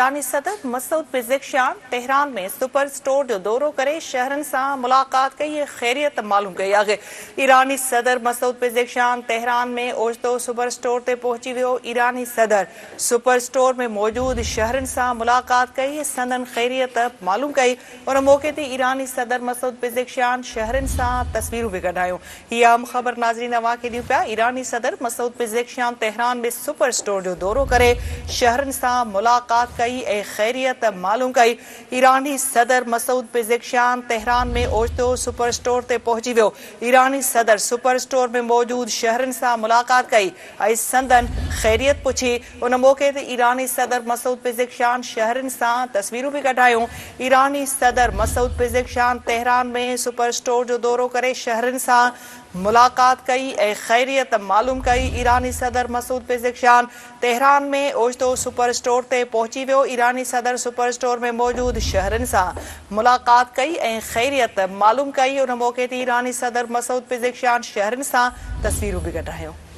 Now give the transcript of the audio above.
ايراني صدر Masoud Pezeshkian Tehran ۾ super store جو دورو ڪري شهرين سان ملاقات ڪئي ۽ خيريت معلوم ڪئي آهي. ايراني صدر مسعود پزشڪيان تهران ۾ اوچتو سپر اسٽور تي پهچي ويو. ايراني صدر سپر اسٽور ۾ موجود شهرين سان ملاقات ڪئي ۽ سندن خيريت معلوم ڪئي. ان موقعي تي ايراني صدر مسعود پزشڪيان شهرين سان تصويرون به ڪڍايون. هي اهم خبر ناظرين اوهان کي ڏيون پيا، ايراني صدر Masoud Pezeshkian Tehran ۾ super store جو دورو ڪري شهرين سان ملاقات ڪئي ۽ خيريت معلوم ڪئي. ايراني صدر مسعود پزشڪيان تهران ۾ اوچتو سپر اسٽور تي پهچي ويو. ايراني صدر سپر اسٽور ۾ موجود شهرين سان ملاقات ڪئي ۽ سندن خيريت پڇي. ان موقعي تي ايراني صدر مسعود پزشڪيان شهرين سان تصويرون به ڪڍايون. ايراني صدر Masoud Pezeshkian Tehran ۾ super store جو دورو ڪري شهرين سان ملاقات ڪئي ۽ خيريت معلوم ڪئي. ايراني صدر مسعود پزشڪيان تهران ۾ اوچتو سپر اسٽور تي پهچي ويو. ايراني صدر سپر اسٽور ۾ موجود شهرين سان ملاقات ڪئي ۽ خيريت معلوم ڪئي. ان موقعي تي ايراني صدر مسعود پزشڪيان شهرين سان تصويرون به ڪڍايون.